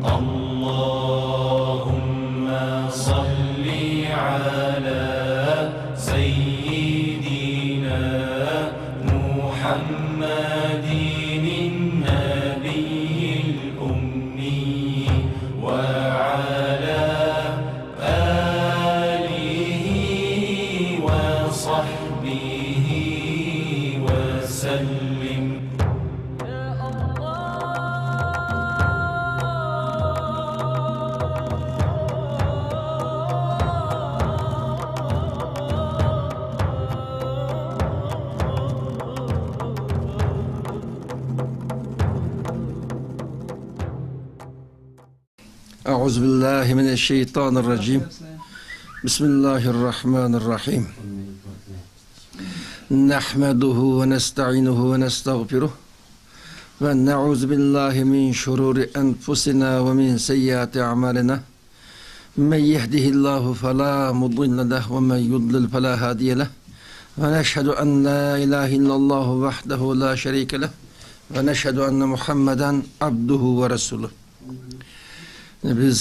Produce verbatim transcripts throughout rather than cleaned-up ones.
اللهم صل على سيدنا محمد النبي الأمي وعلى آله وصحبه وسلم. أعوذ بالله من الشيطان الرجيم. بسم الله الرحمن الرحيم. نحمده ونستعينه ونستغفره، ونعوذ بالله من شرور أنفسنا ومن سيئات أعمالنا. من يهده الله فلا مضل له، ومن يضلل فلا هادي له. ونشهد أن لا إله إلا الله وحده لا شريك له، ونشهد أن محمدا عبده ورسوله. بىز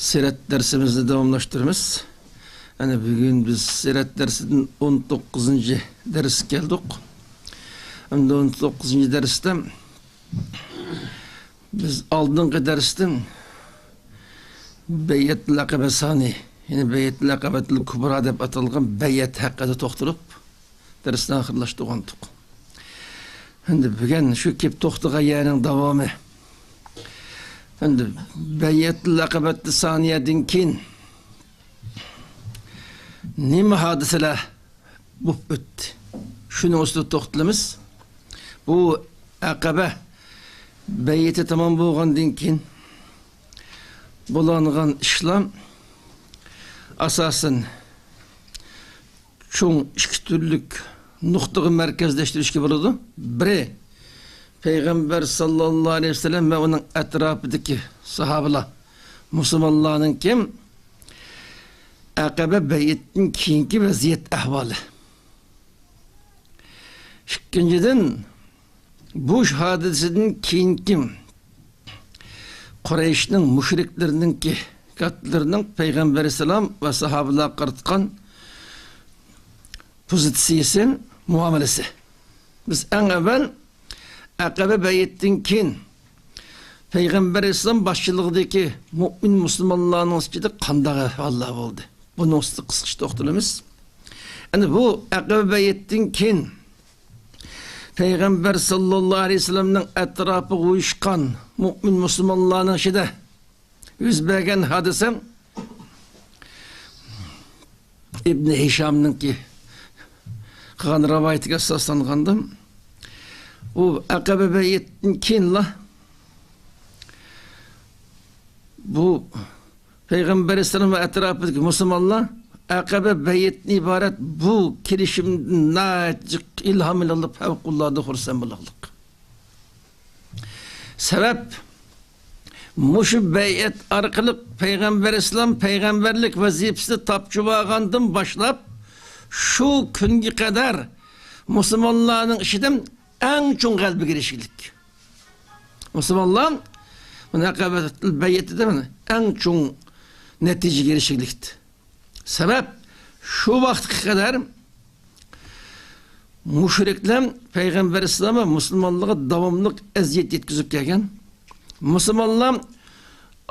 سىرەت دەرسىمىزنى داۋاملاشتۇرىمىز. يەنى بۈگۈن بىز سىرەت دەرسىدىن ئون توققۇزىنچى دەرسكە كەلدۇق. ئەمدى ئون توققۇزىنچى دەرستە بىز ئالدىنقى دەرستىن بەيئەتۇل ئەقەبە سانى، يەنى بەيئەتۇل ئەقەبەتۇل كۇبرا دەپ ئاتالغان بەيئەت ھەققىدە توختىلىپ، دەرسنى ئاخىرلاشتۇرغانتۇق. ئەمدى بۈگۈن شۇ كېلىپ توختىغان يەرنىڭ داۋامى. ئەمدى بەيئەتۇل ئەقەبەتۇل سانىيەدىن كېيىن نېمە ھادىسىلەر بولۇپ ئۆتتى؟ شۇنىڭ ئۈستىدە توختىلىمىز. بۇ ئەقەبە بەيئىتى تامام بولغاندىن كېيىن بولغان ئىشلار ئاساسەن چوڭ ئىككى تۈرلۈك نۇقتىغا مەركەزلەشتۈرۈشكە بولىدۇ. بىرى، پەيغەمبەر ساللاللاھۇ ئەلەيھى ۋەسەللەم ۋە ئۇنىڭ ئەتراپىدىكى ساھابىلار، مۇسۇلمانلارنىڭكى ئەقەبە بەيئەتتىن كېيىنكى ۋەزىيەت ئەھۋالى. ئىككىنچىدىن، بۇ ھادىسىدىن كېيىنكى قۇرەيشنىڭ مۇشرىكلىرىنىڭكى، كاتىلىرىنىڭ پەيغەمبەر ئەلەيھىسسالام ۋە ساھابىلارغا قاراتقان پوزىتسىيىسى، مۇئامىلىسى. بىز ئەڭ ئەۋۋەل ئەقەبە بەيئەتتىن كېيىن پەيغەمبەر ئەلەيھىسسالام باشچىلىقىدىكى مۆمىن مۇسۇلمانلارنىڭ ئىچىدە قانداق ئەھۋاللار بولدى؟ بۇنىڭ ئۈستىدە قىسقىچە توختىلىمىز. ئەنە بۇ ئەقەبە بەيئەتتىن كېيىن پەيغەمبەر ساللاللاھۇ ئەلەيھى ۋەسەللەمنىڭ ئەتراپىغا ئۇيۇشقان مۆمىن مۇسۇلمانلارنىڭ ئىچىدە يۈز بەرگەن ھادىسە ئىبنى ھىشامنىڭكى قىلغان رىۋايىتىگە ئاساسلانغاندا، ئۇ ئەقەبە بەيئەتتىن كېيىنلا بۇ پەيغەمبەر ئەلەيھىسسالام ۋە ئەتراپىدىكى مۇسۇلمانلار ئەقەبە بەيئەتتىن ئىبارەت بۇ كېلىشىمدىن ناھايىتى جىق ئىلھام ئېلىپ، پەۋقۇلئاددە خۇرسەن بولغانلىق. سەۋەب، مۇشۇ بەيئەت ئارقىلىق پەيغەمبەر ئەلەيھىسسالام پەيغەمبەرلىك ۋەزىپىسىنى تاپشۇرۇۋالغاندىن باشلاپ، شۇ كۈنگە قەدەر مۇسۇلمانلارنىڭ ئىچىدە ئەڭ چوڭ غەلىبىگە ئېرىشكەنلىك. مۇسۇلمانلار مۇناقىۋەتىل بەيئەتىدە ئەڭ چوڭ نەتىجىگە ئېرىشكەنلىكتە. سەۋەب، شۇ ۋاقىتقا قەدەر مۇشرىكلار پەيغەمبەر ئەلەيھىسسالام ۋە مۇسۇلمانلارغا داۋاملىق ئەزىيەت يەتكۈزۈپ كەلگەن. مۇسۇلمانلار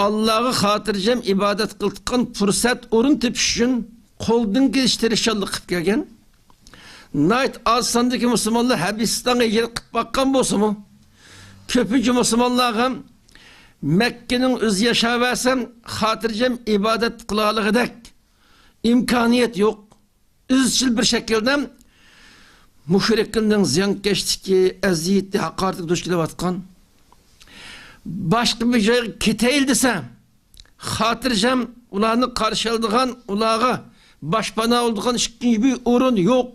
ئاللاغا خاتىرجەم ئىبادەت قىلىدىغان پۇرسەت ئورۇن تېپىش ئۈچۈن قولدىن كېلىشىچە تىرىشچانلىق قىلىپ كەلگەن. ناھايىتى ئاز ساندىكى مۇسۇلمانلار ھەبىستانغا ھىجرەت قىلىپ باققان بولسىمۇ، كۆپىنچە مۇسۇلمانلارغا مەككىنىڭ ئۆزى ياشاۋەرسە خاتىرجەم ئىبادەت قىلالىغۇدەك ئىمكانىيەت يوق. ئىزچىل بىر شەكىلدە مۇشرىكلارنىڭ زىيانكەشلىكى، ئەزىيىتى، ھاقارىتىگە دۇچ كېلىۋاتقان. باشقا بىر جايغا كېتەيلى دېسە، خاتىرجەم ئۇلارنى قارشى ئالىدىغان، ئۇلارغا باشپانا بولىدىغان ئىككىنچى بىر ئورۇن يوق.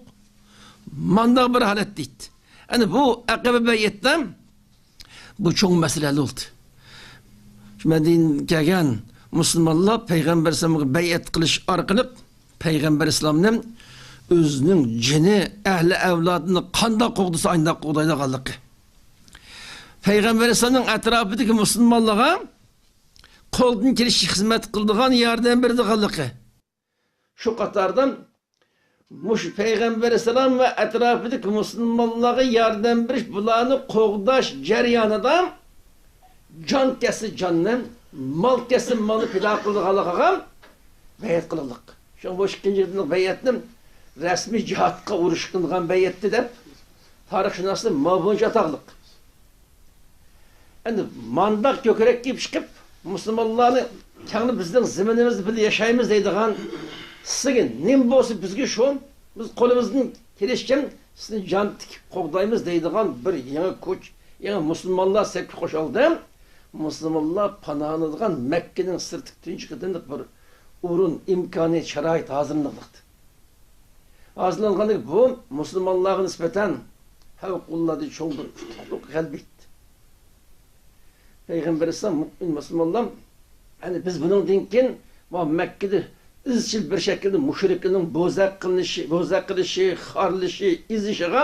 مانداق بىر ھالەت دەيدۇ. ئەنە بۇ ئەقەبە بەيئەتتە بۇ چوڭ مەسىلە ھەل بولدى. شۇ مەدىنىگە كەلگەن مۇسۇلمانلار پەيغەمبەر ئەلەيھىسسالامغا بەيئەت قىلىش ئارقىلىق پەيغەمبەر ئەلەيھىسسالامنى ئۆزىنىڭ جېنى، ئەھلى ئەۋلادىنى قانداق قوغدىسا، ئانداق قوغدايدىغانلىقى. پەيغەمبەر ئەلەيھىسسالامنىڭ ئەتراپىدىكى مۇسۇلمانلارغا قولدىن كېلىشىچە خىزمەت قىلىدىغان، ياردەم بېرىدىغانلىقى. شۇ قاتاردا مۇشۇ پەيغەمبەر ئەلەيھىسسالام ۋە ئەتراپىدىكى مۇسۇلمانلارغا ياردەم بېرىش، بۇلارنى قوغداش جەريانىدا جان كەتسە جاننى، مال كەتسە مالنى پىدا قىلىدىغانلىقىغا بەيئەت قىلىنلىق. شۇڭا بۇ ئىككىنچى قېتىملىق بەيئەتنى رەسمىي جىھادقا ئۇرۇش قىلىنغان بەيئەتتى دەپ تارىخشۇناسلار ماۋۇ بويىچە ئاتاقلىق. ئەمدى مانداق كۆكرەك كېپىپ چىقىپ، مۇسۇلمانلارنى كەڭرى بىزنىڭ زېمىنىمىزدا بىللە ياشايمىز دەيدىغان، سىزگە نېمە بولسا بىزگە شۇ، بىز قولىمىزدىن كېلىشىچە سىزنى جان تىكىپ قوغدايمىز دەيدىغان بىر يېڭى كۈچ، يېڭى مۇسۇلمانلار سەپكە قوشۇلدى. مۇسۇلمانلار پاناھلىنىدىغان مەككىنىڭ سىرتىدىكى تۇنجى قېتىملىق بىر ئورۇن، ئىمكانىيەت، شارائىت ھازىرلىنىلدى. ھازىرلانغاندىكىن بۇ مۇسۇلمانلارغا نىسبەتەن پەۋقۇلئاددە چوڭ بىر ئۇتۇقلۇق، غەلىبە ئىدى. پەيغەمبەر ئەلەيھىسسالام، مۇئمىن مۇسۇلمانلار، يەنى بىز بۇنىڭدىن كېيىن مانا مەككىدە ئىزچىل بىر شەكىلدە مۇشرىكلارنىڭ بوزەك قىلىنىشى، بوزەك قىلىشى، خارلىشى، ئېزىشىغا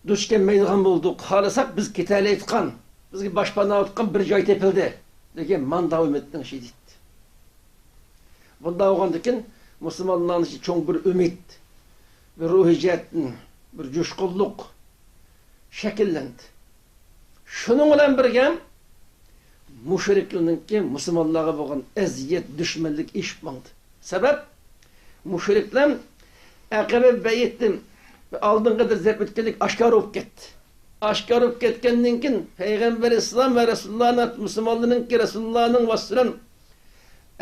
دۇچ كەلمەيدىغان بولدۇق. خالىساق بىز كېتەلەيدىغان، بىزگە باشپاناھ بولىدىغان بىر جاي تېپىلدى، دېگەن ماندا ئۈمىدنىڭ ئىشى ئىدى. بۇنداق بولغاندىكىن مۇسۇلمانلارنىڭ ئىچىدە چوڭ بىر ئۈمىد، بىر روھىي جەھەتتىن بىر جۇشقۇنلۇق شەكىللەندى. شۇنىڭ بىلەن بىرگە مۇشرىكلارنىڭكى مۇسۇلمانلارغا بولغان ئەزىيەت، دۈشمەنلىكى ئېشىپ ماڭدى. سەۋەب، مۇشرىكلار ئەقەبە بەيئەتتىن ئالدىنقى قېتىم زەربە ئۆتكەنلىك ئاشكارا بولۇپ كەتتى. ئاشكارا بولۇپ كەتكەندىن كېيىن پەيغەمبەر ئەلەيھىسسالام ۋە رەسۇلۇللانىڭ، مۇسۇلمانلارنىڭكى، رەسۇلۇللانىڭ ۋاسىتىسى بىلەن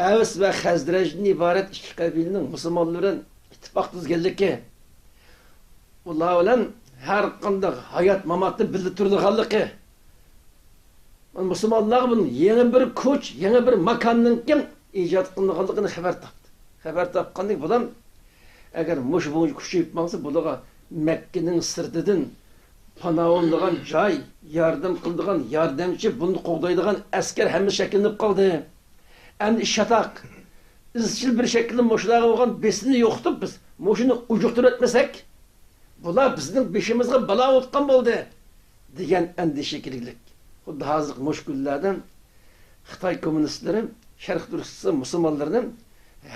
ئەۋس ۋە خەزرەجدىن ئىبارەت ئىككى قەبىلىنىڭ مۇسۇلمانلار بىلەن ئىتتىپاق تۈزگەنلىكى، ئۇلار بىلەن ھەر قانداق ھايات-ماماتتا بىللە تۇرىدىغانلىقى، مۇسۇلمانلارغا بۇنى يېڭى بىر كۈچ، يېڭى بىر ماكاننىڭكى ئىجاد قىلىنغانلىقىنى خەۋەر تاپتى. خەۋەر تاپقاندىن كېيىن بۇلار، ئەگەر مۇشۇ بويىچە كۈچىيىپ ماڭسا، بۇلارغا مەككىنىڭ سىرتىدىن پاناھلىنىدىغان جاي، ياردەم قىلىدىغان ياردەمچى، بۇنى قوغدايدىغان ئەسكەر ھەممىسى شەكىللىنىپ قالدى. ئەمدى ئىش چاتاق. ئىزچىل بىر شەكىلدە مۇشۇلارغا بولغان بېسىمنى يوقىتىپ، بىز مۇشۇنى ئۇجۇقتۇرۇۋەتمىسەك، بۇلار بىزنىڭ بېشىمىزغا بالا بولۇۋاتقان بولدى، دېگەن ئەندىشە كىرگۈلۈك. خۇددى ھازىرقى مۇشۇ كۈنلەردە خىتاي كوممۇنىستلىرى شەرقىي تۈركىستان مۇسۇلمانلىرىنى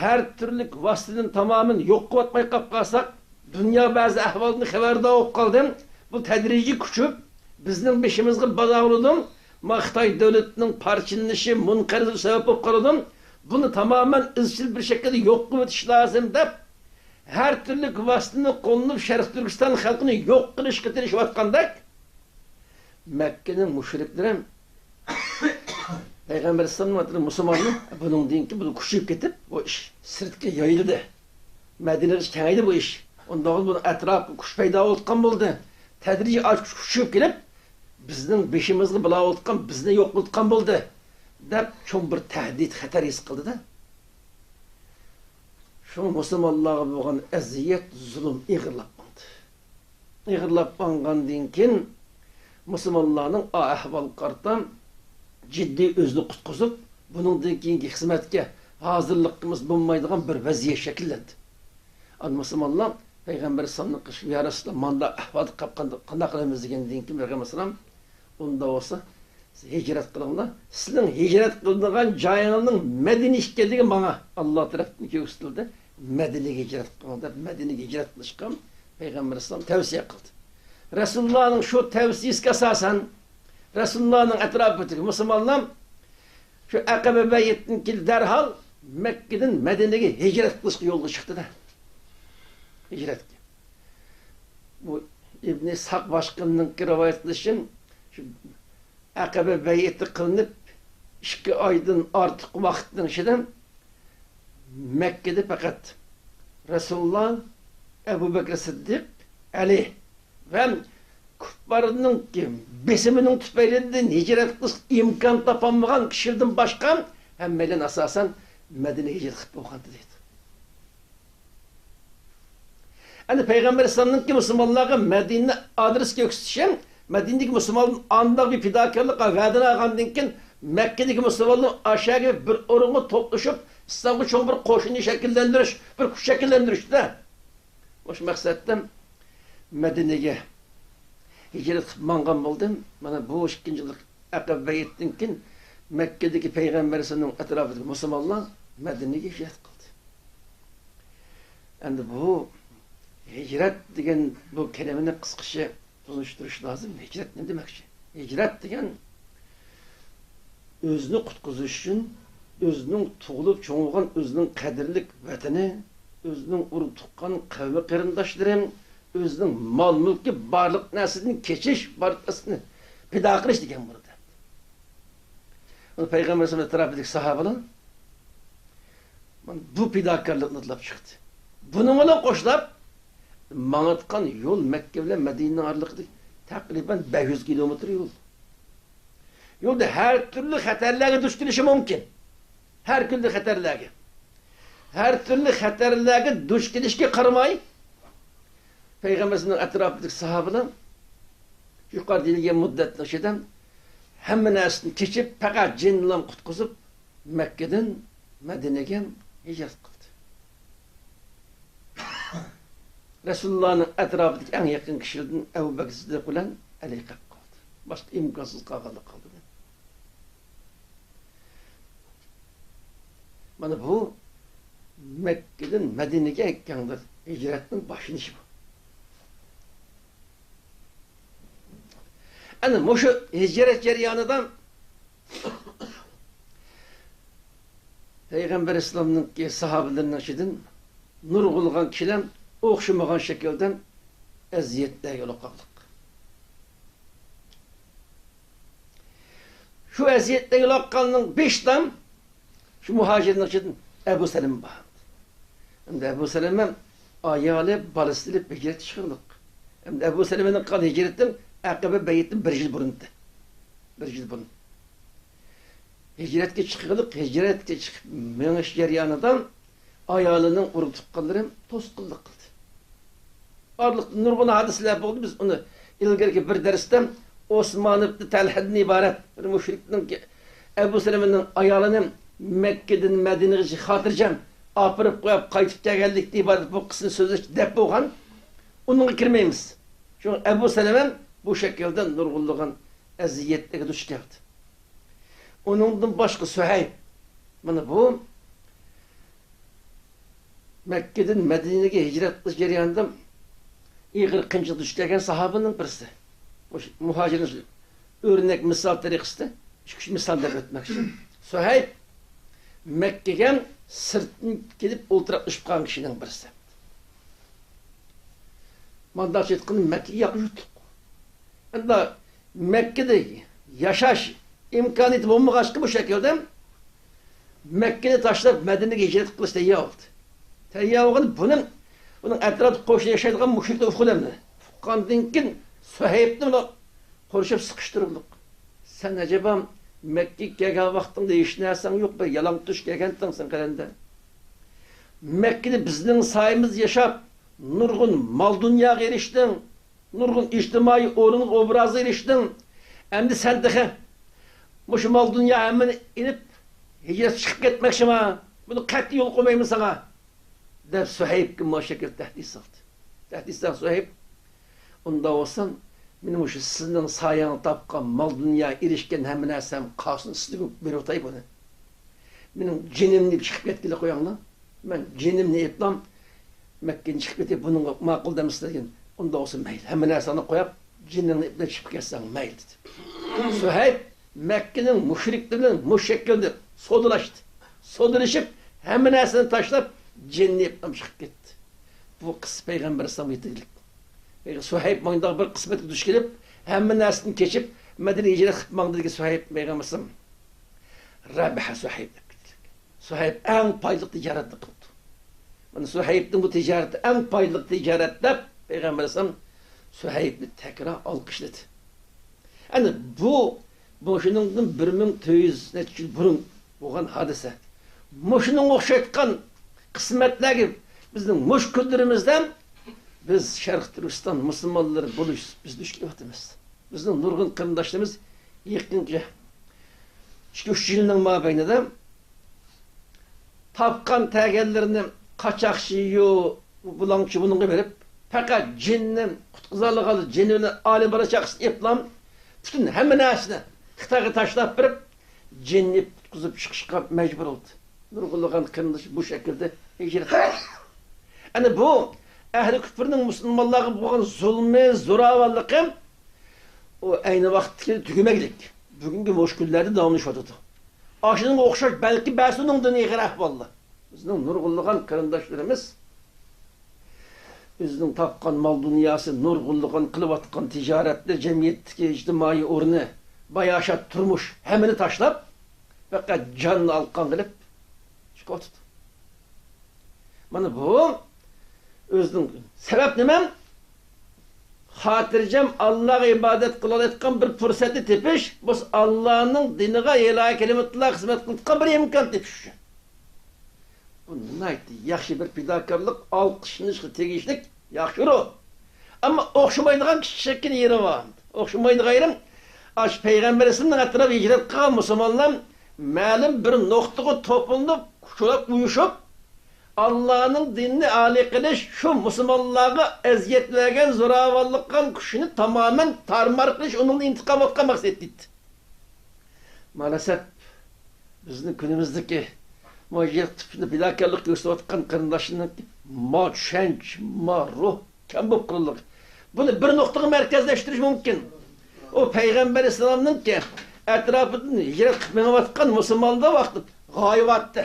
ھەر تۈرلۈك ۋاسىتىدىن تامامەن يوق قىلىۋەتمەي قاپ قالساق، دۇنيا بەزى ئەھۋالدىن خەۋەردار بولۇپ قالدى. بۇ تەدرىجىي كۈچىيىپ، بىزنىڭ بېشىمىزغا بالا بولىدۇ. ما خىتاي دۆلىتىنىڭ پارچىلىنىشى، مۇنقەرزلىكى سەۋەب بولۇپ قالىدۇ. بۇنى تامامەن ئىزچىل بىر شەكىلدە يوق قىلىۋېتىش لازىم، دەپ، ھەر تۈرلۈك ۋاسىتىنى قوللىنىپ، شەرقىي تۈركىستان خەلقىنى يوق قىلىشقا تىرىشىۋاتقاندەك، مەككىنىڭ مۇشرىكلىرى پەيغەمبەر ئەلەيھىسسالامنىڭ ئۇممىتىنى، مۇسۇلماننى، بۇنىڭدىن كېيىن بۇ كۈچىيىپ كېتىپ، بۇ ئىش سىرتقا يايىلدى. مەدىنىگىچە كېڭەيدى بۇ ئىش. ئۇنداق بۇنىڭ ئەتراپىغا كۈچ پەيدا بولۇۋاتقان بولدى. تەدرىجىي ئاشۇ كۈچ كۈچىيىپ كېلىپ، بىزنىڭ بېشىمىزغا بالا بولۇۋاتقان، بىزنى يوق قىلىۋاتقان بولدى، دەپ، چوڭ بىر تەھدىت، خەتەر ھېس قىلدى-دە. شۇڭا مۇسۇلمانلارغا بولغان ئەزىيەت، زۇلۇم ئېغىرلاپ ماڭدى. ئېغىرلاپ ماڭغاندىن كېيىن، مۇسۇلمانلارنىڭ ئا ئەھۋالغا قارىتا جىددىي ئۆزىنى قۇتقۇزۇپ، بۇنىڭدىن كېيىنكى خىزمەتكە ھازىرلىقىمىز بولمايدىغان بىر ۋەزىيەت شەكىللەندى. ئاندىن مۇسۇلمانلار پەيغەمبەر ئەلەيھىسسالامنى قىلىشىپ، يا رەسۇلاللا، مانداق ئەھۋالدا قاپقاندا قانداق قىلىمىز دېگەندىن كېيىن، پەيغەمبەر ئەلەيھىسسالام، ئۇنداق بولسا، سىز ھىجرەت قىلىڭلار. سىزنىڭ ھىجرەت قىلىدىغان جايىڭىزنىڭ مەدىنە ئىكەنلىكى ماڭا ئاللا تەرەپتىن كۆرسىتىلدى. مەدىنىگە ھىجرەت قىلىڭ دەپ، مەدىنىگە ھىجرەت قىلىشقا پەيغەمبەر ئەلەيھىسسالام تەۋسىيە قىلدى. رەسۇلۇللانىڭ شۇ تەۋسىيىسىگە ئاساسەن، رەسۇلۇللانىڭ ئەتراپىدىكى مۇسۇلمانلار شۇ ئەقەبە بەيئەتتىن كېيىن دەرھال مەككىدىن مەدىنىگە ھىجرەت قىلىشقا يولغا چىقتى-دە. ھىجرەتكە. بۇ ئىبن ئىسھاق باشقىنىڭكى رىۋايەت قىلىشى، شۇ ئەقەبە بەيئىتى قىلىنىپ ئىككى ئايدىن ئارتۇق ۋاقىتنىڭ ئىچىدە مەككىدە پەقەت رەسۇلۇللا، ئەبۇ بەكرى سىددىق، ئەلى ۋە كۇپپارنىڭكى بېسىمىنىڭ تۈپەيلىدىن ھىجرەت قىلىش ئىمكان تاپالمىغان كىشىلەردىن باشقا ھەممەيلەن ئاساسەن مەدىنىگە ھىجرەت قىلىپ بولغانىدى دەيدۇ. ئەنە پەيغەمبەر ئەلەيھىسسالامنىڭكى مۇسۇلمانلارغا مەدىنىنى ئادرېس كۆرسىتىشى، مەدىنىدىكى مۇسۇلمانلار ئانداق بىر پىداكارلىق ۋەدىنى ئالغاندىن كېيىن، مەككىدىكى مۇسۇلمانلار ئاشۇ يەرگە بىر ئورۇنغا توپلىشىپ، ئىسلامغا چوڭ بىر قوشۇننى شەكىللەندۈرۈش، بىر كۈچ شەكىللەندۈرۈشتە. مۇشۇ مەقسەتتىن مەدىنىگە ھىجرەت قىلىپ ماڭغان بولدى. مانا بۇ ئىككىنچى يىل ئەقەبە بەيئەتتىن كېيىن مەككىدىكى پەيغەمبەر ئەلەيھىسسالامنىڭ ئەتراپىدىكى مۇسۇلمانلار مەدىنىگە ھىجرەت قىلدى. ئەمدى بۇ ھىجرەت دېگەن بۇ كەلىمىنى قىسقىچە تونۇشتۇرۇش لازىم. ھىجرەت نېمە دېمەكچى؟ ھىجرەت دېگەن ئۆزىنى قۇتقۇزۇش ئۈچۈن ئۆزىنىڭ تۇغۇلۇپ چوڭ بولغان ئۆزىنىڭ قەدىرلىك ۋەتىنى، ئۆزىنىڭ ئۇرۇق تۇغقان قەۋمى قېرىنداشلىرى، ئۆزىنىڭ مال مۈلكى، بارلىق نەرسىدىن كېچىش، بارلىق نەرسىنى پىدا قىلىش دېگەن بولىدۇ. پەيغەمبەر ئەتراپىدىكى ساھابىلار مانا بۇ پىداكارلىقنى ئاتلاپ چىقتى. بۇنىڭ بىلەن قوشلاپ ماڭىدىغان يول مەككە بىلەن مەدىنىنىڭ ئارىلىقىدا تەقرىبەن بەش يۈز كىلومېتىر يول. يولدا ھەر تۈرلۈك خەتەرلەرگە دۇچ كېلىشى مۇمكىن. ھەر تۈرلۈك خەتەرلەرگە. ھەر تۈرلۈك خەتەرلەرگە دۇچ كېلىشكە قارىماي، پەيغەمبىرىمىزنىڭ ئەتراپىدىكى ساھابىلار يۇقىرىدا دېيىلگەن مۇددەتنىڭ ئىچىدە ھەممە نەرسىدىن كېچىپ، پەقەت جېنىنىلا قۇتقۇزۇپ، مەككىدىن مەدىنىگە ھىجرەت قىلدى. رەسۇلۇللانىڭ ئەتراپىدىكى ئەڭ يېقىن كىشىلىرىدىن ئەبۇ بەكرى سىددىق بىلەن ئەلى قېلىپ قالدى. باشقا ئىمكانسىز قالغانلىق قالدى. مانا بۇ مەككىدىن مەدىنىگە ئەكەڭدىر ھىجرەتنىڭ باشلىنىشى بۇ. ئەنە مۇشۇ ھىجرەت جەريانىدا پەيغەمبەر ئەلەيھىسسالامنىڭكى ساھابىلىرىنىڭ ئىچىدىن نۇرغۇنلىغان كىشىلەر ئوخشىمىغان شەكىلدە ئەزىيەتلەرگە يولۇققانلىق. شۇ ئەزىيەتلەرگە يولۇققاننىڭ بېشىدا شۇ مۇھاجىرنىڭ ئىچىدىن ئەبۇ سەلەمە بار. ئەمدى ئەبۇ سەلەمە ئايالى، بالىسى بىلەن ھىجرەتكە چىقىرلىق. ئەمدى ئەبۇ سەلەمەنىڭ قىلغان ھىجرىتى ئەقەبە بەيئەتتىن بىر يىل بۇرۇن ئىدى. بىر يىل بۇرۇن. ھىجرەتكە چىقىرلىق، ھىجرەتكە چىقىپ مېڭىش جەريانىدا ئايالىنىڭ ئۇرۇق تۇغقانلىرى توسقۇنلۇق قىلدى. ئارىلىقتا نۇرغۇن ھادىسىلەر بولدى. بىز ئۇنى ئىلگىرىكى بىر دەرستە ئوسمان ئىبن تەلھەدىن ئىبارەت بىر مۇشرىكنىڭ ئەبۇ سەلەمىنىڭ ئايالىنى مەككىدىن مەدىنىگىچە خاتىرجەم ئاپىرىپ قويۇپ قايتىپ كەلگەنلىكتىن ئىبارەت بۇ قىسسىنى سۆزلەش دەپ بولغان. ئۇنىڭغا كىرمەيمىز. شۇڭا ئەبۇ سەلەمە بۇ شەكىلدە نۇرغۇنلىغان ئەزىيەتلەرگە دۇچ كەلدى. ئۇنىڭدىن باشقا سۇھەيب، مانا بۇ مەككىدىن مەدىنىگە ھىجرەت قىلىش جەريانىدا ئېغىر قىيىنچىلىق دۇچ كەلگەن ساھابىنىڭ بىرسى. مۇشۇ مۇھاجىرنىڭ ئۆرنەك مىسال تەرىقىسىدە ئىككى، ئۈچ مىسال دەپ ئۆتمەكچى. سۇھەيب مەككىگە سىرتتىن كېلىپ ئولتۇراقلىشىپ قالغان كىشىنىڭ بىرسى. مانداقچە ئېيتقاندا، مەككىگە ياقى يۇرتلۇق. ئەمدى مەككىدە ياشاش ئىمكانىيىتى بولمىغاچقا، بۇ شەكىلدە مەككىنى تاشلاپ، مەدىنىگە ھىجرەت قىلىش تەييار بولدى. تەييار بولغىنى بۇنىڭ، بۇنىڭ ئەتراپىدا قوشنا ياشايدىغان مۇشرىكلار ئۇقىدۇ ئەمدى. ئۇققاندىن كېيىن سۇھەيبنى بۇلار قورشاپ سىقىشتۇرۇپلۇق. سەن ئەجەبا مەككىگە كەلگەن ۋاقتىڭدا ھېچ نەرسەڭ يوق، بىر يالىڭاچ كەلگەنتىڭ سەن قەلەندە. مەككىدە بىزنىڭ سايىمىزدا ياشاپ، نۇرغۇن مال-دۇنياغا ئېرىشتىڭ، نۇرغۇن ئىجتىمائىي ئورۇنغا، ئوبرازغا ئېرىشتىڭ. ئەمدى سەن تېخى مۇشۇ مال-دۇنيا ھەممىنى ئېلىپ، ھىجرەت چىقىپ كەتمەكچىما؟ بۇنى قەتئىي يول قويمايمەن ساڭا، دەپ سۇھەيبكە مۇشۇ شەكىلدە تەھدىت سالدى. تەھدىت سالغان سۇھەيب، ئۇنداق بولسا، مېنىڭ مۇشۇ سىزنىڭ سايەڭدە تاپقان مال-دۇنيا، ئېرىشكەن ھەممە نەرسەم قالسۇن، سىزگە بېرىۋېتەي بۇنى. مېنىڭ جېنىمنى ئېلىپ چىقىپ كەتكىلى قويۇڭلار. مەن جېنىمنى ئېلىپلا مەككىدىن چىقىپ كېتەي، بۇنىڭغا ماقۇل دەمسىلەر دېگەن. ئۇنداق بولسا مەيلى، ھەممە نەرسەڭنى قويۇپ، جېنىڭنى ئېلىپ چىقىپ كەتسەڭ مەيلى، دېدى. سۇھەيب مەككىنىڭ مۇشرىكلىرى بىلەن مۇشۇ شەكىلدە سودىلاشتى. سودىلىشىپ، ھەممە نەرسىنى تاشلاپ، جېنىنى ئېلىپلا چىقىپ كەتتى. بۇ قىسسە پەيغەمبەر ئەلەيھىسسالامغا يېتىگلىك. سۇھەيب مانداق بىر قىسمەتكە دۇچ كېلىپ، ھەممە نەرسىدىن كېچىپ، مەدىنىگە ھىجرەت قىلىپ ماڭدى دېگەن سۇھەيب پەيغەمبەر ئەلەيھىسسالام. رەبىھە سۇھەيب دەپ كېتىلگەن. سۇھەيب ئەڭ پايدىلىق تىجارەتنى قىلىپتۇ. مانا سۇھەيبنىڭ بۇ تىجارىتى ئەڭ پايدىلىق تىجارەت دەپ پەيغەمبەر ئەلەيھىسسالام سۇھەيبنى تەكرار ئالقىشلىدى. ئەنە بۇ، بۇ شۇنىڭدىن بىر مىڭ تۆت يۈز نەچچە يىل بۇرۇن بولغان ھادىسە. مۇشۇنىڭغا ئوخشايدىغان قىسمەتلەرگە بىزنىڭ مۇشۇ كۈنلىرىمىزدە بىز شەرقىي تۈركىستان مۇسۇلمانلىرى بولۇش، بىز دۇچ كېلىۋاتىمىز. بىزنىڭ نۇرغۇن قېرىنداشلىرىمىز يېقىنقى ئىككى، ئۈچ يىلنىڭ مابەينىدە تاپقان تەگەنلىرىنى قاچاقچى يو، بۇلاڭچى بۇنىڭغا بېرىپ، پەقەت جېنىنى قۇتقۇزالىغان جېنى بىلەن ئالىم بالا چاقىسىنى ئېپلام، پۈتۈن ھەممە نەرسىنى خىتايغا تاشلاپ بېرىپ، جېنىنى قۇتقۇزۇپ چىقىشقا مەجبۇر بولدى. نۇرغۇنلىغان قېرىنداش بۇ شەكىلدە ھىجرەت قىلدى. ئەنە بۇ ئەھلى كۇپرنىڭ مۇسۇلمانلارغا بولغان زۇلمى، زوراۋانلىقى ئۇ ئەينى ۋاقىتتىكى تۈگىمەكلىك، بۈگۈنكى مۇشۇ كۈنلەردە داۋاملىشىۋاتىدۇ. ئاشۇنىڭغا ئوخشاش بەلكى بەزى ئۇنىڭدىن ئېغىر ئەھۋالدا. بىزنىڭ نۇرغۇنلىغان قېرىنداشلىرىمىز ئۆزىنىڭ تاپقان مال-دۇنياسى، نۇرغۇنلىغان قىلىۋاتقان تىجارەتلىرى، جەمئىيەتتىكى ئىجتىمائىي ئورنى، باياشات تۇرمۇش، ھەممىنى تاشلاپ، پەقەت جاننى ئالقان قىلىپ چىقىۋاتىدۇ. مانا بۇ ئۆزىنىڭ سەۋەب نېمە؟ خاتىرجەم ئاللاغا ئىبادەت قىلالايدىغان بىر پۇرسەتنى تېپىش، بولمىسا ئاللانىڭ دىنىغا ئىلاھى كەلىمەتۇللاغا خىزمەت قىلىدىغان بىر ئىمكان تېپىش ئۈچۈن. بۇ ناھايىتى ياخشى بىر پىداكارلىق، ئالقىشلىنىشقا تېگىشلىك ياخشى روھ. ئەمما ئوخشىمايدىغان كىچىككىنە يېرى بار. ئوخشىمايدىغان يېرىم، ئاشۇ پەيغەمبەر ئەلەيھىسسالامنىڭ ئەتراپىدا ھىجرەت قىلغان مۇسۇلمانلار مەلۇم بىر نۇقتىغا توپلىنىپ، شۇنداق ئۇيۇشۇپ، ئاللانىڭ دىنىنى ئالىي قىلىش، شۇ مۇسۇلمانلارغا ئەزىيەت بەرگەن، زوراۋانلىق قىلغان كۈچىنى تامامەن تارمار قىلىش ئۇنىڭدىن ئىنتىقام ئالىدىغان مەقسەت ئىدى. مائەلەسەپ، بىزنىڭ كۈنىمىزدىكى مۇ يىرتىپ پىداكارلىق كۆرسىتىۋاتقان قېرىنداشلارنىڭكى ما چۈشەنچە، ما روھ كەم بولۇپ قالدۇق. بۇنى بىر نۇقتىغا مەركەزلەشتۈرۈش مۇمكىن. ئۇ پەيغەمبەر ئەلەيھىسسالامنىڭكى ئەتراپىدىن ھىجرەت قىلىپ مېڭىۋاتقان مۇسۇلمانلار ۋاقتىدا غايە بارتتى.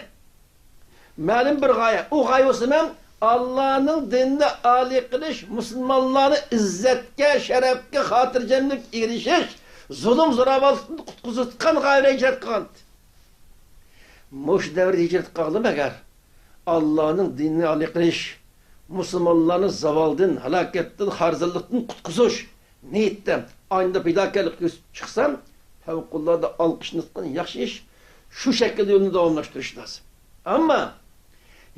مەلۇم بىر غايە. ئۇ غايە بولسا مەن ئاللانىڭ دىنىنى ئالىي قىلىش، مۇسۇلمانلارنى ئىززەتكە، شەرەپكە، خاتىرجەملىككە ئېرىشىش، زۇلۇم، زوراۋانلىقتىن قۇتقۇزۇۋاتقان غايە بىلەن ھىجرەت قىلغانىدى. مۇشۇ دەۋردە ھىجرەت قىلغانلىرىمۇ ئەگەر ئاللانىڭ دىنىنى ئالىي قىلىش، مۇسۇلمانلارنى زاۋالدىن، ھالاكەتتىن، خارىزانلىقتىن قۇتقۇزۇش نىيىتىدە ئاينىدا پىداكارلىق كۆرسىتىپ چىقسا، پەۋقۇلئاددە ئالقىشلىنىدىغان ياخشى ئىش. شۇ شەكىلدە يولنى داۋاملاشتۇرۇش لازىم. ئەمما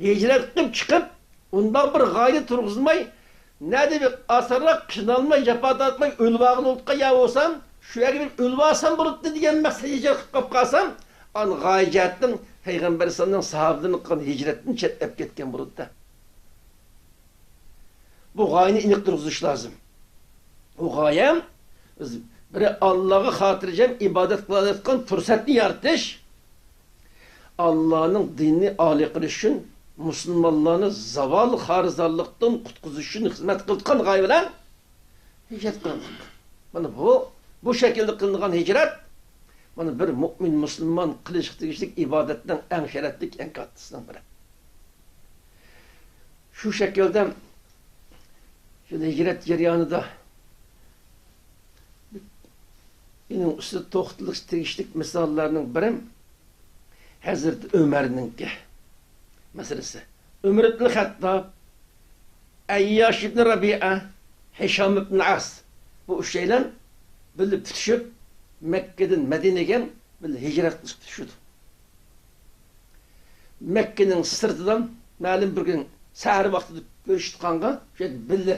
ھىجرەت قىلىپ چىقىپ، ئۇنداق بىر غايىنى تۇرغۇزماي، نەدە بىر ئاسانراق قىينالماي، جاپا تارتماي ئۆلۈۋالغىلى بولۇپقان يەر بولسام، شۇ يەرگە بېرىپ ئۆلۈۋالسام بولاتتى دېگەن مەقسەتتە ھىجرەت قىلىپ قاپقالسام، ئانا غايە جەھەتتىن پەيغەمبەر ئەلەيھىسسالامنىڭ ساھابىلىرىنىڭ قىلغان ھىجرەتتىن چەتنەپ كەتكەن بولىدۇ. بۇ غايىنى ئېنىق تۇرغۇزۇش لازىم. بۇ غايە بىر ئاللاغا خاتىرجەم ئىبادەت قىلالايدىغان پۇرسەتنى يارىتىش، ئاللانىڭ دىنىنى ئالىي قىلىش ئۈچۈن، مۇسۇلمانلارنى زاۋال خارىزانلىقتىن قۇتقۇزۇش ئۈچۈن خىزمەت قىلىدىغان غايە بىلەن ھىجرەت قىلىنغان. مانا بۇ، بۇ شەكىلدە قىلىنغان ھىجرەت، مانا بىر مۇئمىن مۇسۇلمان قىلىشقا تېگىشلىك ئىبادەتنىڭ ئەڭ شەرەپلىك، ئەڭ كاتتىسىنىڭ بىرى. شۇ شەكىلدە شۇ ھىجرەت جەريانىدا ئۇنىڭ ئۈستىدە توختىلىشقا تېگىشلىك مىساللارنىڭ بىرى ھەزرىتى ئۆمەرنىڭكى مەسىلىسى. ئۆمەر ئىبن خەتتاب، ئەيياش ئىبن رەبىئە، ھىشام ئىبن ئاس، بۇ ئۈچەيلەن بىللە پۈتۈشۈپ، مەككىدىن مەدىنىگە بىللە ھىجرەت قىلىشقا پۈتۈشىدۇ. مەككىنىڭ سىرتىدا مەلۇم بىر كۈن سەھەر ۋاقتىدا كۆرۈشۈپ قالغانغا، شۇ يەردە بىللە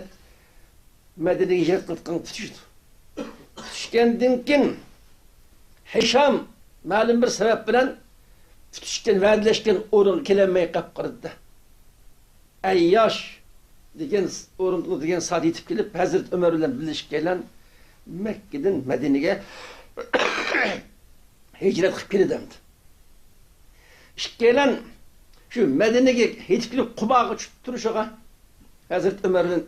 مەدىنىگە ھىجرەت قىلىدىغان پۈتۈشىدۇ. پۈتۈشكەندىن كېيىن، ھىشام مەلۇم بىر سەۋەب بىلەن پۈتۈشكەن، ۋەدىلەشكەن ئورۇنغا كېلەلمەي قاپقالىدۇ. ئەيياش دېگەن ئورۇنغا دېگەن سائەت يېتىپ كېلىپ، ھەزرىتى ئۆمەر بىلەن بىللە ئىككىيلەن مەككىدىن مەدىنىگە ھىجرەت قىلىپ كېلىدۇ ئەمدى. ئىككىيلەن شۇ مەدىنىگە يېتىپ كېلىپ، قۇباغا چۈشۈپ تۇرۇشىغا ھەزرىتى ئۆمەر بىلەن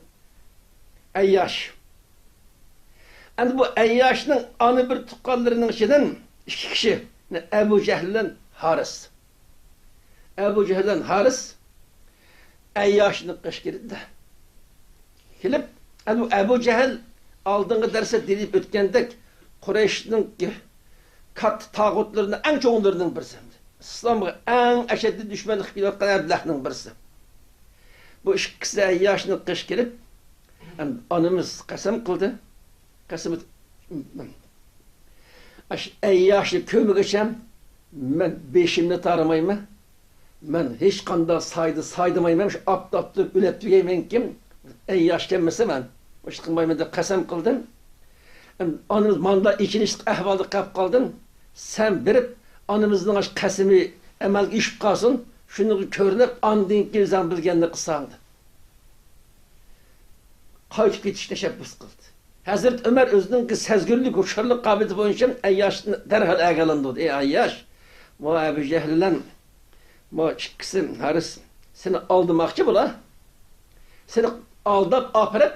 ئەيياش. ئەمدى بۇ ئەيياشنىڭ ئانا بىر تۇغقانلىرىنىڭ ئىچىدىن ئىككى كىشى، ئەبۇ جەھىل بىلەن ھارىس. ئەبۇ جەھىل بىلەن ھارىس ئەيياشنىڭ قېشىغا كېلىدۇ. كېلىپ، ئەبۇ، ئەبۇ جەھىل ئالدىنقى دەرستە دېيىپ ئۆتكەندەك، قۇرەيشنىڭ كاتتا تاغۇتلىرىنىڭ ئەڭ چوڭلىرىنىڭ بىرسى. ئىسلامغا ئەڭ ئەشەددىي دۈشمەنلىك قىلىپ كېلىۋاتقان ئەبلەخنىڭ بىرسى. بۇ ئىككىسى ئەيياشنىڭ قېشىغا كېلىپ، ئەمدى ئانىمىز قەسەم قىلدى. قەسىمىدە، ئاش-، ئەيياشنى كۆرمىگۈچە مەن بېشىمنى تارىمايمەن. مەن ھېچقانداق سايدا سايدىمايمەن. شۇ ئاپتاپتا ئۆلۈپ تۈگەيمەنكىن، ئەيياش كەلمىسە مەن بۇ ئىشنى قىلمايمەن دەپ قەسەم قىلدىم. ئەم، ئانىمىز ماندا ئېچىنىشلىق ئەھۋالدا قېلىپ قالدىم. سەن بېرىپ، ئانىمىزنىڭ ئاشۇ قەسىمى ئەمەلگە ئېشىپ قالسۇن، شۇنىڭغا كۆرۈنۈپ، ئاندىن كېيىن ئۆزۈڭ بىلگەننى قىلساڭ، دەپ قايتىپ كېتىش تەشەببۇس قىلدى. ھەزرىتى ئۆمەر ئۆزىنىڭكى سەزگۈرلۈك، ھوشيارلىق قابىلىيىتى بويىچە ئەيياشنى دەرھال ئەگەلەندۈردى. ئەي ئەيياش، ماۋۇ ئەبۇ جەھىل بىلەن ماۋۇ ئىككىسى ھارىس سېنى ئالدىماقچى بۇلار. سېنى ئالداپ ئاپىرىپ،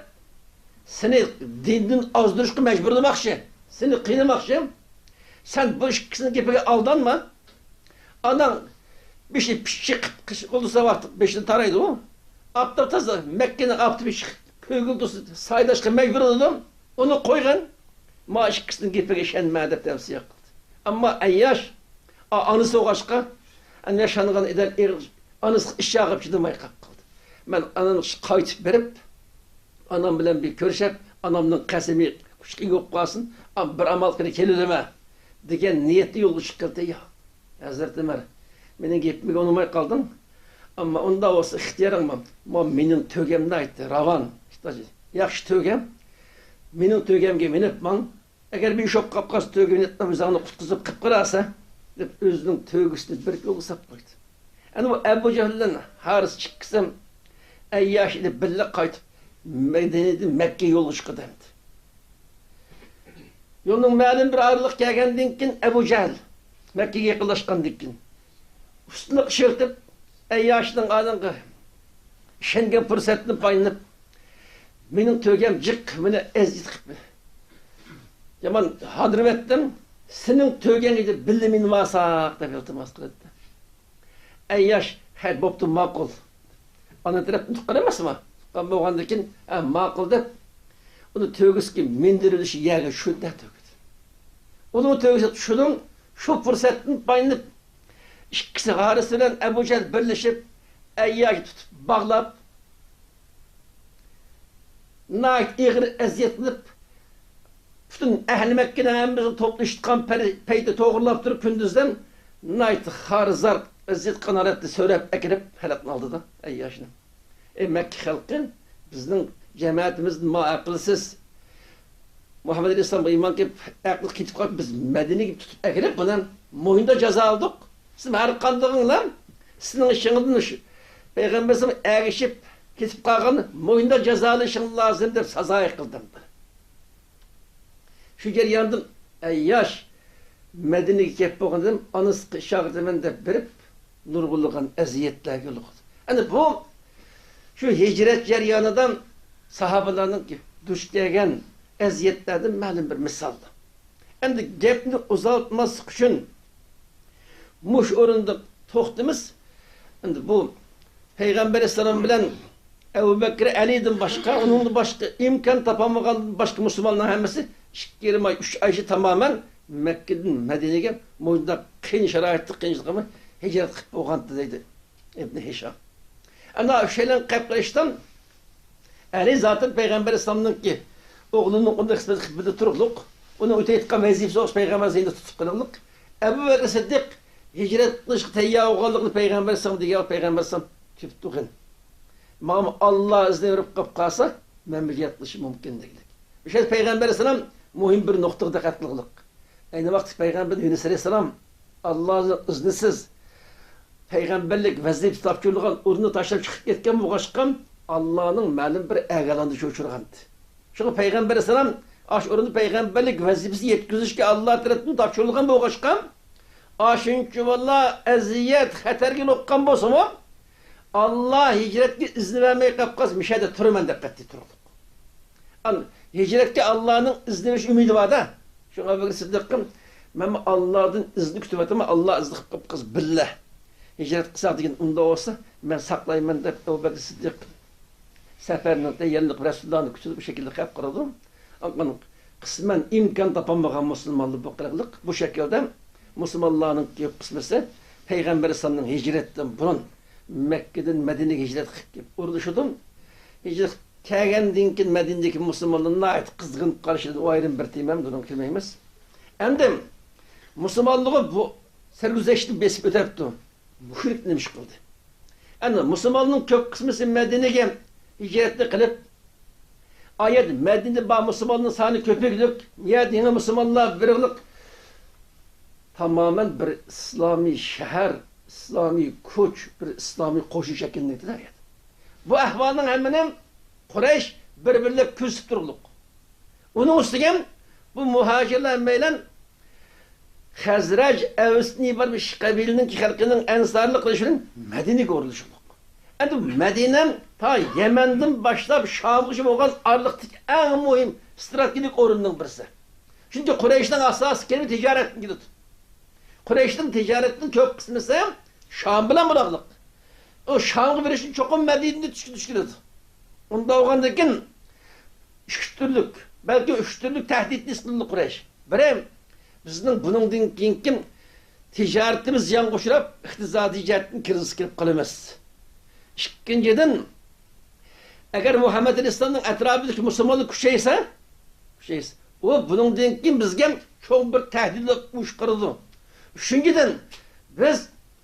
سېنى دىندىن ئازدۇرۇشقا مەجبۇرلىماقچى، سېنى قىينىماقچى. سەن بۇ ئىككىسىنىڭ گېپىگە ئالدانما. ئاناڭ بېشى پىششىق، قىش بولسا ۋاقتى بېشىنى تارايدۇ. ئاپتاپ تازا، مەككىنىڭ ئاپتىپى چىقىپ، كۆگۈل تۇرسا سايلاشقا مەجبۇر بولىدۇ. ئۇنى قويغىن. ما ئىككىسىنىڭ گېپىگە ئىشەنمە دەپ تەۋسىيە قىلدى. ئەمما ئەيياش، ئا-، ئانىسى بولغاچقا، ئەنە ياشانغان ئېدەر ئېغىر، ئانىسىغا ئىچ ئاغرىپ چىدىماي قاپقالدى. مەن ئانامغا قايتىپ بېرىپ، ئانام بىلەن بىر كۆرۈشۈپ، ئانامنىڭ قەسىمى كۈچكە يوق قالسۇن، ئا-، بىر ئامال قىلىپ كېلىۋېرىمەن دېگەن نىيەتتە يولغا چىققىلى تەييار. ھەزرىتى ئۆمەر، مېنىڭ گېپىمگە ئۇنىماي قالدىڭ. ئەمما ئۇنداق بولسا ئىختىيارىڭ بار. ما مېنىڭ تۆگەم ناھايىتى راۋان، ياخشى تۆگەم. مېنىڭ تۆگەمگە مىنىپ ماڭ. ئەگەر بىر ئىش بولۇپ قاپ قالسا، تۆگىنى ئۆزۈڭنى قۇتقۇزۇپ قىپ قىلارسەن، دەپ ئۆزىنىڭ تۆگىسىنى بېرىپ يولغا ساپ قويدى. ئەنە بۇ ئەبۇ جەھىل بىلەن ھارىس ئىككىسى ئەيياش ئىلى بىللە قايتىپ، مەدىنىدىن مەككە يولغا چىقىدۇ ئەمدى. يولنىڭ مەلۇم بىر ئارىلىق كەلگەندىن كېيىن ئەبۇ جەھىل مەككىگە يېقىنلاشقاندىن كېيىن، ئۇستىنى قىچىرىتىپ، ئەيياشنىڭ ئانىڭغا ئىشەنگەن پۇرسەتتىن پايدىلىنىپ، مېنىڭ تۆگەم جىق، مېنى ئەزىيەت قىلىپ، يامان ھاندۇرۇۋەتتىم. سېنىڭ تۆگەڭگە بىللە مىنىۋالساق دەپ ئىلتىماس قىلاتتى. ئەيياش، ھە، بوپتۇ، ماقۇل. ئانا تەرەپ نۇتۇق قىلىمىزمۇ؟ بولغاندىن كېيىن، ھە، ماقۇل دەپ، ئۇنى تۆگىسىگە مىندۈرۈۋېلىش يەرگە شۇنداق تۆگىدى. ئۇنىڭ تۆگىسىگە شۇنىڭ، شۇ پۇرسەتتىن پايدىلىنىپ، ئىككىسى ھارىس بىلەن ئەبۇ جەھىل بىرلىشىپ، ئەيياشنى تۇتۇپ باغلاپ، ناھايىتى ئېغىر ئەزىيەت قىلىپ، پۈتۈن ئەھلى مەككىنىڭ ھەممىسىنى توپلىشىپ، پەي-، پەيتى توغرىلاپ تۇرۇپ، كۈندۈزدىن ناھايىتى خار-زار، ئەزىيەت قىلغان ھالەتتە سۆرەپ ئەكىرىپ، ھالاكنى ئالدىدا ئەيياشنى. ئەي مەككە خەلقى، بىزنىڭ جەمەتىمىزدىن ما ئەقىلسىز، مۇھەممەد ئەلەيھىسسالامغا ئىمان كېلىپ، ئەقلى كېتىپ قالىپ، بىز مەدىنىگە تۇتۇپ ئەكىرىپ، بۇنى مۇھىمدا جازالىدۇق. سىز ھەر قاندىقىڭلار، سىزنىڭ ئىشىڭىزدىن شۇ پەيغەمبىرىمىز ئەگىشىپ كېتىپ قالغان مۇھىمدا جازالىشىڭ لازىم دەپ سازايى قىلدىم. شۇ جەرياندىن ئەيياش مەدىنىگە كەپ بولغاندىن ئانىسىغا ئىشارە قىلىمەن دەپ بېرىپ، نۇرغۇنلىغان ئەزىيەتلەرگە يولۇقىدۇ. ئەنە بۇ شۇ ھىجرەت جەريانىدا ساھابىلەرنىڭ دۇچ كەلگەن ئەزىيەتلەردىن مەلۇم بىر مىسال. ئەمدى گەپنى ئۇزارتماسلىق ئۈچۈن مۇشۇ ئورۇندا توختىمىز. ئەمدى بۇ پەيغەمبەر ئەلەيھىسسالام بىلەن ئەبۇ بەكرى، ئەلىدىن باشقا، ئۇنىڭدىن باشقا ئىمكان تاپالمىغان باشقا مۇسۇلمانلار ھەممىسى ئىككى يېرىم ئاي، ئۈچ ئايچە تامامەن مەككىدىن مەدىنىگە مۇنداق قىيىن شارائىتتا، قىيىنچىلىقتا ھىجرەت قىلىپ بولغانتى دەيدۇ ئىبن ھىشام. ئەنە شۇ يەرلەرنى قىلىپ قېلىشتىن، ئەلى زاتەن پەيغەمبەر ئەلەيھىسسالامنىڭكى ئوغلىنىڭ ئۇنداق خىزمىتى قىلىپ بىلدە تۇرۇقلۇق، ئۇنىڭ ئۆتەيدىغان ۋەزىپىسى بولسا پەيغەمبەر ئەلەيھىسسالامنى تۇتۇپ قېلىڭلىق. ئەبۇ بەكرى سىددىق ھىجرەت قىلىشقا تەييار بولغانلىقىنى پەيغەمبەر ئەلەيھىسسالام دېگەن، پەيغەمبەر ئەلەيھىسسالام كېلىپ تۇرغىن. ماڭا ئاللا ئىزنى بېرىپ قاپ قالسا، مەنمۇ ھىجرەت قىلىشىم مۇمكىن دېگىلىك. ئۆشە پەيغەمبەر ئەلەيھىسسالام مۇھىم بىر نۇقتىغا دىققەت قىلغۇلۇق. ئەينى ۋاقىتتا پەيغەمبەر يۇنۇس ئەلەيھىسسالام ئاللانىڭ ئىزنىسىز پەيغەمبەرلىك ۋەزىپىسى تاپشۇرۇلغان ئورنىنى تاشلاپ چىقىپ كەتكەن بولغاچقا، ئاللانىڭ مەلۇم بىر ئاگاھلاندۇرۇشىغا ئۇچرىغانىدى. شۇڭا پەيغەمبەر ئەلەيھىسسالام ئاشۇ ئورۇندا پەيغەمبەرلىك ۋەزىپىسىنى يەتكۈزۈشكە ئاللا تەرەپتىن تاپشۇرۇلغان بولغاچقا، ئاشۇنچە بالا ئەزىيەت، خەتەرگە يولۇققان بولسىمۇ، ئاللا ھىجرەتكە ئىزنى بەرمەي قاپ قالسا، مۇشۇ يەردە تۇرىمەن دەپ قەتئىي تۇرۇقلۇق. ئان-، ھىجرەتكە ئاللانىڭ ئىزنى بېرىش ئۈمىدى بار-دە. شۇڭا ئەبۇ بەكرى سىددىققا، مەنمۇ ئاللادىن ئىزنى كۈتۈۋاتىمەن، ئاللا ئىزنى قىلىپ قاپقىز بىللە ھىجرەت قىلساق دېگەن، ئۇنداق بولسا مەن ساقلايمەن دەپ، ئەبۇ بەكرى سىددىق سەپەرنىڭ تەييارلىقى، رەسۇلۇللانى كۈتۈپ، بۇ شەكىلدە قىلىپ قارىدۇ. قىسمەن ئىمكان تاپالمىغان مۇسۇلمانلار بۇ قىلىقلىق، بۇ شەكىلدە مۇسۇلمانلارنىڭ كۆپ قىسمىسى پەيغەمبەر ئەلەيھىسسالامنىڭ ھىجرەتتىن بۇرۇن مەككىدىن مەدىنىگە ھىجرەت قىلىپ كېلىپ ئورۇنلىشىدۇ. ھىجرەت كەلگەندىن كېيىن مەدىنىدىكى مۇسۇلمانلار ناھايىتى قىزغىن قارشىلىدى. ئۇ ئايرىم بىر تېما، بۇنىڭغا كىرمەيمىز. ئەمدى مۇسۇلمانلىقى بۇ سەرگۈزەشتتىن بېسىپ ئۆتەپتۇ. مۇشرىك نېمە ئىش قىلدى؟ ئەنە مۇسۇلماننىڭ كۆپ قىسمىسى مەدىنىگە ھىجرەتنى قىلىپ، ئايەت مەدىنىدە بار مۇسۇلماننىڭ سانى كۆپۈكلۈك، يەنە يېڭى مۇسۇلمانلار بىرلىق، تامامەن بىر ئىسلامىي شەھەر، ئىسلامىي كوچ، بىر ئىسلامىي قوشۇن شەكىللىنىۋېتىدۇ ھەر يەردە. بۇ ئەھۋالنىڭ ھەممىنى قۇرەيش بىر-بىرلەپ كۆزىتىپ تۇرۇقلۇق. ئۇنىڭ ئۈستىگە بۇ مۇھاجىرلار ھەممەيلەن خەزرەج، ئەۋستىن ئىبارەت بىر ئىككى قەبىلىنىڭ خەلقىنىڭ ئەنسارلىق قىلىشى بىلەن مەدىنىگە ئورۇنلىشىدۇق. ئەمدى مەدىنە تا يەمەندىن باشلاپ شامغىچە بولغان ئارىلىقتىكى ئەڭ مۇھىم ستراتېگىيەلىك ئورۇننىڭ بىرسى. چۈنكى قۇرەيشنىڭ ئاساسىي كىرىمى تىجارەتتىن كېلىدۇ. قۇرەيشنىڭ تىجارەتنىڭ كۆپ قىسمىسى شام بىلەن باغلىق. ئۇ شامغا بېرىشتىن چوقۇم مەدىنىدىن چۈشكە دۇچ كېلىدۇ. ئۇنداق بولغاندىن كېيىن ئىككى تۈرلۈك، بەلكى ئۈچ تۈرلۈك تەھدىتنى ھېس قىلدى قۇرەيش. بىرى، بىزنىڭ بۇنىڭدىن كېيىنكى تىجارىتىمىز زىيانغا ئۇچراپ، ئىقتىسادىي جەھەتتىن كىرىزىسكە كىرىپ قالىمىز. ئىككىنچىدىن، ئەگەر مۇھەممەد ئەلەيھىسسالامنىڭ ئەتراپىدىكى مۇسۇلمانلار كۈچەيسە، كۈچەيسە، ئۇ بۇنىڭدىن كېيىن بىزگە چوڭ بىر تەھدىت بولۇپ ئۇيۇشۇپ قالىدۇ. ئۈچىنچىدىن، بىز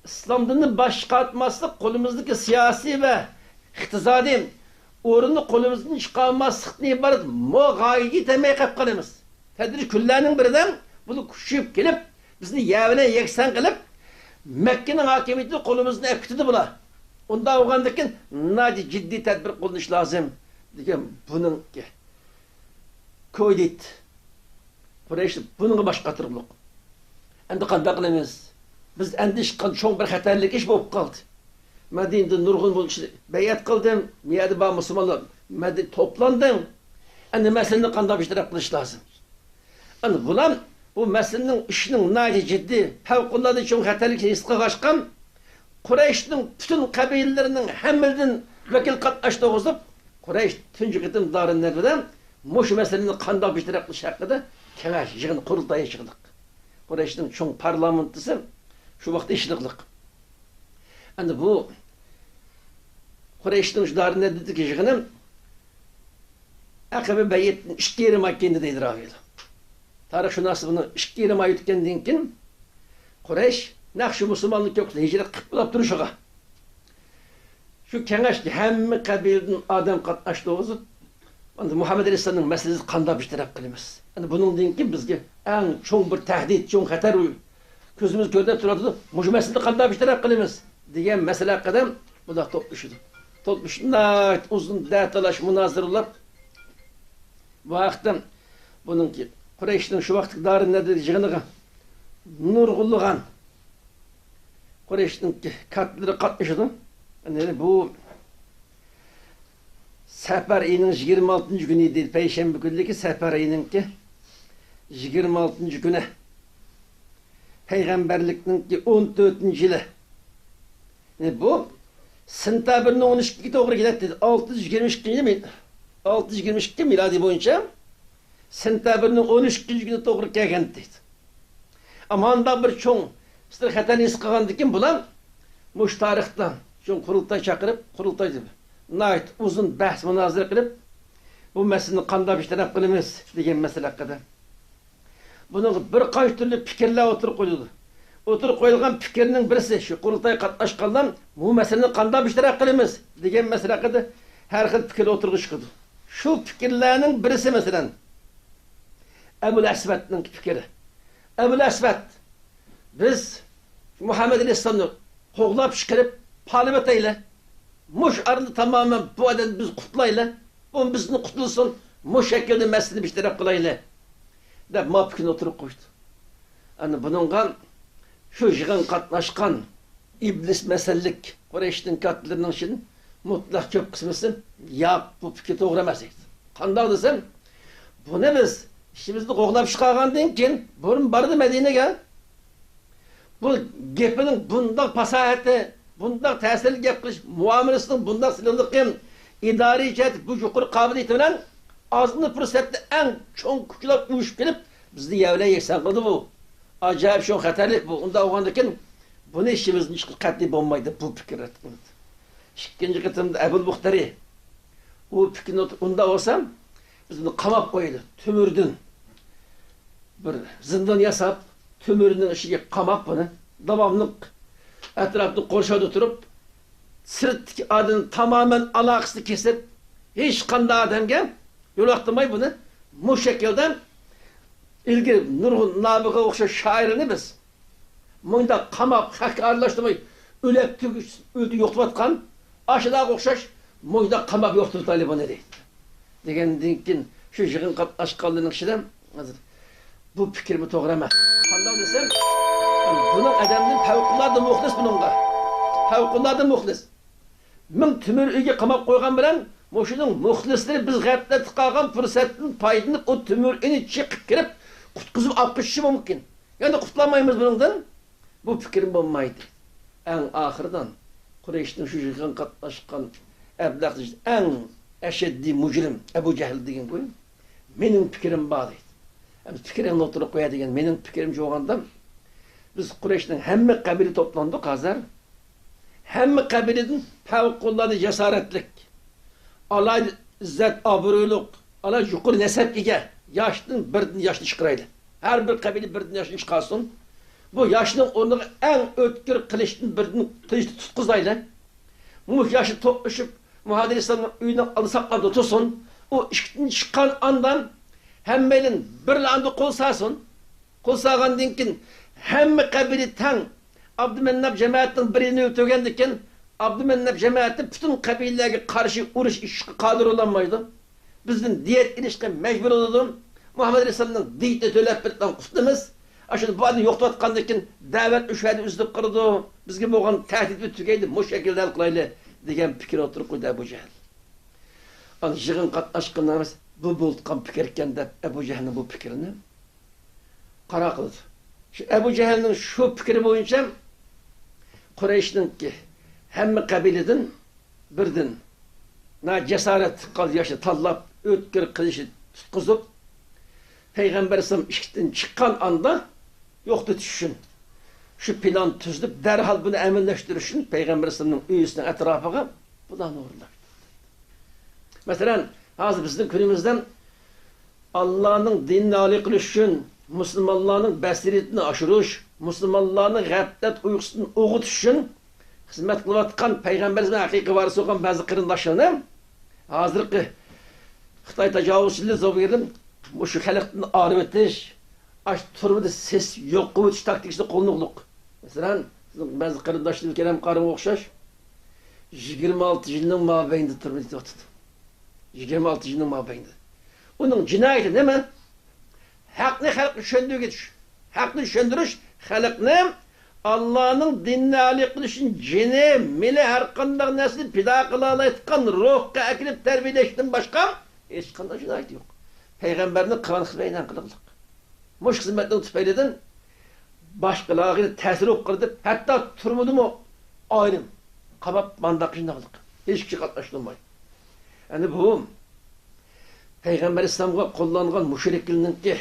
ئىسلام دىنىنى باشقا چىقارتماسلىق، قولىمىزدىكى سىياسىي ۋە ئىقتىسادىي ئورۇننى قولىمىزدىن چىقارماسلىقتىن ئىبارەت مو غايىگە يېتەلمەي قېلىپ قالىمىز. تەدرىجىي كۈنلەرنىڭ بىرىدە بۇلار كۈچىيىپ كېلىپ، بىزنى يەر بىلەن يەكسان قىلىپ، مەككىنىڭ ھاكىمىيىتىنى قولىمىزدىن ئېلىپ كېتىدۇ بۇلار. ئۇنداق بولغاندىن كېيىن ناھايىتى جىددىي تەدبىر قوللىنىش لازىم، دېگەن بۇنىڭكى كودىت. قۇرەيش بۇنىڭغا باش قاتۇرغۇلۇق. ئەمدى قانداق قىلىمىز؟ بىز ئەندىشە قىلغان چوڭ بىر خەتەرلىك ئىش بولۇپ قالدى. مەدىنىدە نۇرغۇن بولۇش بەيئەت قىلدىم. بۇ يەردە بار مۇسۇلمانلار مەدىنىدە توپلاندى. ئەمدى مەسىلىنى قانداق بىر تەرەپ قىلىش لازىم؟ ئەمدى بۇلار بۇ مەسىلىنىڭ، ئىشنىڭ ناھايىتى جىددىي، پەۋقۇلئاددە چوڭ خەتەرلىكىنى ھېس قىلغاچقا، قۇرەيشنىڭ پۈتۈن قەبىلىلىرىنىڭ ھەممىدىن ۋەكىل قاتناش تۇرغۇزۇپ، قۇرەيش تۇنجى قېتىم دارىن نەدۋىدە مۇشۇ مەسىلىنى قانداق بىر تەرەپ قىلىش ھەققىدە كېڭەش، يىغىن، قۇرۇلتاي يىغدۇق. قۇرەيشنىڭ چوڭ پارلامېنتىسى شۇ ۋاقىتتا ئىشلىقلىق. ئەمدى بۇ قۇرەيشنىڭ شۇ دارىن نەدۋىدىكى يىغىنى ئەقەبە بەيئەتتىن ئىككى يېرىم ئاي كېيىن دەيدۇ راۋىيلار. تارىخشۇناسلار بۇنى ئىككى يېرىم ئاي ئۆتكەندىن كېيىن قۇرەيش نەق شۇ مۇسۇلمانلار كۆپ ھىجرەت قىلىپ بولاپ تۇرۇشىغا، شۇ كېڭەشكە ھەممە قەبىلىدىن ئادەم قاتناشتۇرغۇزۇپ، ئەمدى مۇھەممەد ئەلەيھىسسالامنىڭ مەسىلىسىنى قانداق بىر تەرەپ قىلىمىز؟ ئەمدى بۇنىڭدىن كېيىن بىزگە ئەڭ چوڭ بىر تەھدىت، چوڭ خەتەر، كۆزىمىز كۆرۈپ تۇرۇۋاتىدۇ. مۇشۇ مەسىلىنى قانداق بىر تەرەپ قىلىمىز؟ دېگەن مەسىلە ھەققىدە بۇنداق توپلىشىدۇ. توپلىشىپ، ناھايىتى ئۇزۇن دەتالاش، مۇنازىرىلەپ، بۇ ھەقتە بۇنىڭكى قۇرەيشنىڭ شۇ ۋاقىتتىكى دارىن نەدۋىدە يىغىنىغا نۇرغۇنلىغان قۇرەيشنىڭ كاتىپلىرى قاتنىشىدۇ. يەنى بۇ سەپەر ئېيىنىڭ يىگىرمە ئالتىنچى كۈنى ئىدى، پەيشەنبە كۈنلۈكى سەپەر ئېيىنىڭكى يىگىرمە ئالتىنچى كۈنى. پەيغەمبەرلىكنىڭكى ئون تۆتىنچى يىلى. يەنى بۇ سېنتەبىرنىڭ ئون ئىككىگە توغرا كېلەتتى. ئالتە يۈز يىگىرمە ئىككىنچى يىل، ئالتە يۈز يىگىرمە ئىككى مىلادىي بويىچە سېنتەبىرنىڭ ئون ئىككىنچى كۈنى توغرا كەلگەن دەيدۇ. ئەمما ئانداق بىر چوڭ ستر خەتەرنى ھېس قىلغاندىن كېيىن بۇلار مۇشۇ تارىختا چوڭ قۇرۇلتاي چاقىرىپ، قۇرۇلتايدا ناھايىتى ئۇزۇن بەھس مۇنازىرە قىلىپ، بۇ مەسىلىنى قانداق بىر تەرەپ قىلىمىز دېگەن مەسىلە ھەققىدە. بۇنىڭغا بىر قانچە تۈرلۈك پىكىرلەر ئوتتۇرىغا قويۇلىدۇ. ئوتتۇرىغا قويۇلغان پىكىرنىڭ بىرسى، شۇ قۇرۇلتايغا قاتناشقانلار بۇ مەسىلىنى قانداق بىر تەرەپ قىلىمىز دېگەن مەسىلە ھەققىدە ھەر خىل پىكىر ئوتتۇرىغا چىقىدۇ. شۇ پىكىرلەرنىڭ بىرسى، مەسىلەن، ئەبۇل ئەسۋەدنىڭ پىكرى. ئەبۇل ئەسۋەد، بىز مۇھەممەد ئەلەيھىسسالامنى قوغلاپ چىقىرىپ پالىۋېتەيلى. مۇشۇ ئارىنى تامامەن بۇ ئادەمدىن بىز قۇتۇلايلى. بۇ بىزدىن قۇتۇلسۇن. مۇشۇ شەكىلدە مەسىلىنى بىر تەرەپ قىلايلى، دەپ ما پىكىرنى ئوتتۇرىغا قويدى. ئەنە بۇنىڭغا شۇ يىغىنغا قاتناشقان ئىبلىس مەسەللىك قۇرەيشنىڭ كاتىپلىرىنىڭ ئىچىدىن مۇتلەق كۆپ قىسمىسى، ياق، بۇ پىكىر توغرا ئەمەس، دەيدۇ. قانداق دېسەم، بۇنى بىز ئىچىمىزدە قوغلاپ چىقارغاندىن كېيىن، بۇرۇن باردى مەدىنىگە. بۇ گېپىنىڭ بۇنداق پاساھەتى، بۇنداق تەسىرلىك گەپ قىلىش مۇئامىلىسىنىڭ بۇنداق سىلىقلىقى، ئىدارىي جەھەتتە بۇ يۇقىرى قابىلىيىتى بىلەن ئازلا پۇرسەتتە ئەڭ چوڭ كۈچلەر ئۇيۇشۇپ كېلىپ، بىزنى يەر بىلەن يەكسان قىلدى بۇ. ئاجايىپ چوڭ خەتەرلىك بۇ. ئۇنداق بولغاندىكىن، بۇنى ئىچىمىزدىن چىقىرىش قەتئىي بولمايدۇ، بۇ پىكىر رەت قىلىندى. ئىككىنچى قېتىمدا ئەبۇل بۇختەرى ئۇ پىكىرنى ئوتتۇرىغا، ئۇنداق بولسا، بىز بۇنى قاماپ قويايلى، تۆمۈردىن بىر زىندان ياساپ، تۆمۈرنىڭ ئىچىگە قاماپ بۇنى، داۋاملىق ئەتراپنى قورشاۋدا تۇرۇپ، سىرتتىكى ئادەمنى تامامەن ئالاقىسىنى كېسىپ، ھېچقانداق ئادەمگە يولۇقتۇرماي بۇنى، مۇشۇ شەكىلدە ئىلگىرى نۇرغۇن نابىغا ئوخشاش شائىرنى بىز مۇنداق قاماپ، خەقكە ئارىلاشتۇرماي، ئۆلۈپ تۈگۈش، ئۆلتۈرۈپ يوقىتىۋاتقان ئاشۇلارغا ئوخشاش مۇنداق قاماپ يوقىتىۋېتەيلى بۇنى، دەيدۇ. دېگەندىن كېيىن، شۇ يىغىن قاتناشقانلارنىڭ ئىچىدە ھازىر بۇ پىكرىمۇ توغرا ئەمەس. قانداق دېسەم، بۇنىڭ ئادەمدىن پەۋقۇلئاددە مۇخلىس بۇنىڭغا. پەۋقۇلئاددە مۇخلىس. مىڭ تۆمۈر ئۆيگە قاماپ قويغان بىلەن مۇشۇنىڭ مۇخلىسلىرى بىز غەپلەتتە قالغان پۇرسەتتىن پايدىلىنىپ، ئۇ تۆمۈر ئۆينى چېقىپ كىرىپ، قۇتقۇزۇپ ئاپقىچىشى مۇمكىن. يەنى قۇتۇلالمايمىز بۇنىڭدىن. بۇ پىكرىم بولمايدۇ. ئەڭ ئاخىرىدىن قۇرەيشنىڭ شۇ يىغىنغا قاتناشقان ئەبلەخ، ئەڭ ئەشەددىي مۇجرىم ئەبۇ جەھىل دېگەن بۇ، مېنىڭ پىكرىم بار دەيدۇ. ئەمدى پىكرىڭنى ئوتتۇرىغا قويە دېگەن مېنىڭ پىكرىمچە بولغاندا، بىز قۇرەيشنىڭ ھەممە قەبىلە توپلاندۇق ھازىر. ھەممە قەبىلىدىن پەۋقۇلئاددە جاسارەتلىك، ئالاھىدە ئىززەت ئابرۇيلۇق، ئالاھىدە يۇقىرى نەسەبكە ئىگە ياشتىن بىردىن ياشنى چىقىرايلى. ھەر بىر قەبىلە بىردىن ياشنى چىقارسۇن. بۇ ياشنىڭ ئورنىغا ئەڭ ئۆتكۈر قىلىچتىن بىردىن قىلىچنى تۇتقۇزايلى. مۇشۇ ياشنى توپلىشىپ، مۇھاجىر ئەلەيھىسسالامنىڭ ئۆيىنىڭ ئالدىدا ساقلاپ تۇرسۇن. ئۇ ئىشىكتىن چىققان ئاندا ھەممەيلەن بىرلا ئاندا قول سالسۇن. قول سالغاندىن كېيىن ھەممە قەبىلە تەڭ ئابدۇمەنناپ جەمەتىنىڭ بىرىنى ئۆلتۈرگەندىن كېيىن، ئابدۇمەنناپ جەمەتى پۈتۈن قەبىلىلەرگە قارشى ئۇرۇش ئېچىشقا قادىر بولالمايدۇ. بىزدىن دىيەت ئېلىشقا مەجبۇر بولىدۇ. مۇھەممەد ئەلەيھىسسالامنىڭ دىيىتىنى تۆلەپ بېرىدىغان قۇتلىمىز. ئاشۇنى بۇ ئادەم يوقىتىۋاتقاندىن كېيىن دەۋەت ئۆشەدە ئۈزۈلۈپ قالىدۇ. بىزگە بولغان تەھدىتى تۈگەيدۇ، مۇشۇ شەكىلدە ھەل قىلايلى دېگەن پىكىر ئوتتۇرىغا قويدى ئەبۇ جەھىل. ئانا يىغىن قاتناشقىنىمىز بۇ بولۇپ قالغان پىكىركەن دەپ ئەبۇ جەھىلنىڭ بۇ پىكرىنى قارا قىلىدۇ. شۇ ئەبۇ جەھىلنىڭ شۇ پىكرى بويىچە قۇرەيشنىڭكى ھەممە قەبىلىدىن بىردىن نا جاسارەتلىك قىز ياشنى تاللاپ، ئۆتكۈر قىلىچنى تۇتقۇزۇپ، پەيغەمبەر ئەلەيھىسسالام ئىشىكتىن چىققان ئاندا يوقىتىش ئۈچۈن شۇ پىلان تۈزۈلۈپ، دەرھال بۇنى ئەمەلىيلەشتۈرۈش ئۈچۈن پەيغەمبەر ئەلەيھىسسالامنىڭ ئۆيىسىنىڭ ئەتراپىغا بۇلارنى ئورۇنداپ. مەسىلەن، ھازىر بىزنىڭ كۈنىمىزدە ئاللانىڭ دىنىنى ئالىي قىلىش ئۈچۈن، مۇسۇلمانلارنىڭ بەسىرىتىنى ئاشۇرۇش، مۇسۇلمانلارنى غەپلەت ئۇيقۇسىدىن ئويغىتىش ئۈچۈن خىزمەت قىلىۋاتقان پەيغەمبىرىمىزنىڭ ھەقىقىي ۋارىسى بولغان بەزى قېرىنداشلىرىنى ھازىرقى خىتاي تاجاۋۇزچىلىرى زوبىرىم مۇشۇ خەلقتىن ئايرىۋېتىش، ئاشۇ تۈرمىدە سېسىپ يوق قىلىۋېتىش تاكتىكىسىنى قوللىنىغلىق. مەسىلەن، بىزنىڭ بەزى قېرىنداشلىرىمىز كېرەم قارىغان ئوخشاش، يىگىرمە ئالتە يىلنىڭ مابەينىدە تۈرمىدە يېتىۋاتىدۇ. يىگىرمە ئالتە يىلنىڭ مابەينىدە. ئۇنىڭ جىنايىتى نېمە؟ ھەقنى خەلققە چۈشەندۈرگۈچ. ھەقنى چۈشەندۈرۈش، خەلقنى ئاللانىڭ دىنىنى ئالىي قىلىش ئۈچۈن جېنى، مېلى، ھەر قانداق نەرسىنى پىدا قىلالايدىغان روھقا ئەكېلىپ تەربىيەلەشتىن باشقا ھېچقانداق جىنايىتى يوق. پەيغەمبەرنىڭ قىلغان خىزمىتىنى قىلغلىق. مۇشۇ خىزمەتنىڭ تۈپەيلىدىن باشقىلارغا تەسىر قىلدى، ھەتتا تۈرمىدىمۇ ئايرىم قاماپ مانداق قىلغلىق. ھېچ كىشى قاتناشتۇرماي. ئەنە بۇ پەيغەمبەر ئەلەيھىسسالامغا قوللانغان مۇشرىكلىرىنىڭكى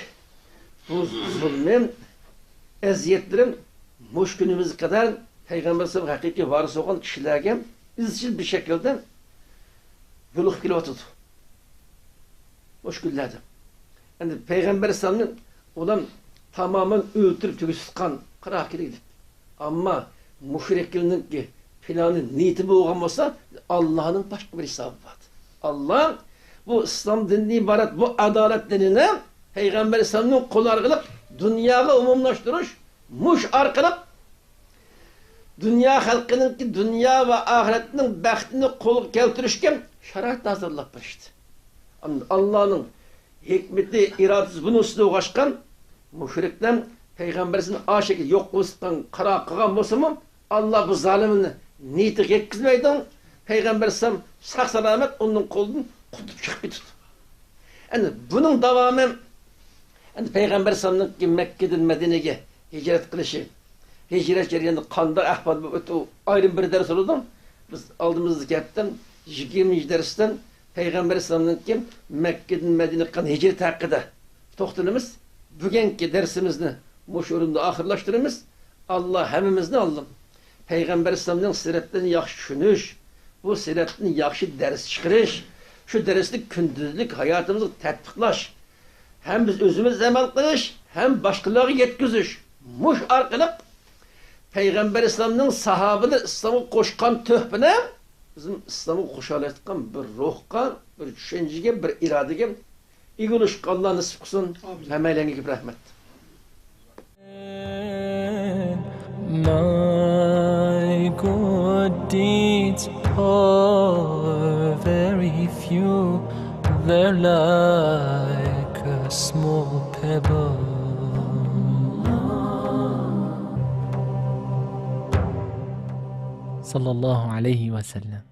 بۇ زۇلمى، ئەزىيەتلىرى مۇشۇ كۈنىمىزگە قەدەر پەيغەمبەر ئەلەيھىسسالامغا ھەقىقىي ۋارىس بولغان كىشىلەرگە ئىزچىل بىر شەكىلدە يولۇقۇپ كېلىۋاتىدۇ. مۇشۇ كۈنلەردە. ئەمدى پەيغەمبەر ئەلەيھىسسالامنى ئۇلار تامامەن ئۆلتۈرۈپ تۈگىتىۋەتكەن قارا كېلىدى. ئەمما مۇشرىكلارنىڭكى پىلانى، نىيىتى بولغان بولسا، ئاللانىڭ باشقا بىر ھېسابى بار. ئاللا بۇ ئىسلام دىنىدىن ئىبارەت بۇ ئادالەت دىنىنى پەيغەمبەر ئەلەيھىسسالامنىڭ قولى ئارقىلىق دۇنياغا ئومۇملاشتۇرۇش، مۇشۇ ئارقىلىق دۇنيا خەلقىنىڭكى دۇنيا ۋە ئاخىرەتنىڭ بەختىنى قولغا كەلتۈرۈشكە شارائىت ھازىرلاپ بېرىشتى. ئاللانىڭ ھېكمىتى، ئىرادىسى بۇنىڭ ئۈستىدە بولغاچقا، مۇشرىكلار پەيغەمبىرىمىزنى ئاشەكىل يوق قىلىۋېتىشقا قارار قىلغان بولسىمۇ، ئاللا بۇ زالىمنى نىيىتىگە يەتكۈزمەيدۇ. پەيغەمبىر ئەلەيھىسسالام ساق-سالامەت ئۇنىڭ قولىدىن قۇتۇلۇپ چىقىپ كېتىدۇ. ئەنە بۇنىڭ داۋامى، ئەنە پەيغەمبەر ئەلەيھىسسالامنىڭ مەككىدىن مەدىنىگە ھىجرەت قىلىشى، ھىجرەت جەريانىدا قانداق ئەھۋال بولۇپ ئۆتتى، ئۇ ئايرىم بىر دەرس بولىدۇ. بىز ئالدىمىزدىكى ھەپتە يىگىرمىنچى دەرستىن پەيغەمبەر ئەلەيھىسسالامنىڭكى مەككىدىن مەدىنىگە قىلغان ھىجرىتى ھەققىدە توختىلىمىز. بۈگۈنكى دەرسىمىزنى مۇشۇ ئورۇندا ئاخىرلاشتۇرىمىز. ئاللا ھەممىمىزنى، ئاللا پەيغەمبەر ئەلەيھىسسالامنىڭ سىرەتلىرىنى ياخشى چۈشىنىش، بۇ سىرەتتىن ياخشى دەرس چىقىرىش، شۇ دەرسنى كۈندىلىك ھاياتىمىزغا تەتبىقلاش، ھەم بىز ئۆزىمىز ئەمەل قىلىش، ھەم باشقىلارغا يەتكۈزۈش. مۇشۇ ئارقىلىق پەيغەمبەر ئەلەيھىسسالامنىڭ ساھابىلىرى ئىسلامغا قوشقان تۆھپىنى بىزمۇ ئىسلامغا قوشالايدىغان بىر روھقا، بىر چۈشەنچىگە، بىر ئىرادىگە ئىگە بولۇشقا ئاللا نېسىپ قىلسۇن. ئامىن. ھەممەيلەنگە كۆپ رەھمەت. My good deeds are very few. They're like a small pebble. صلى الله عليه وسلم.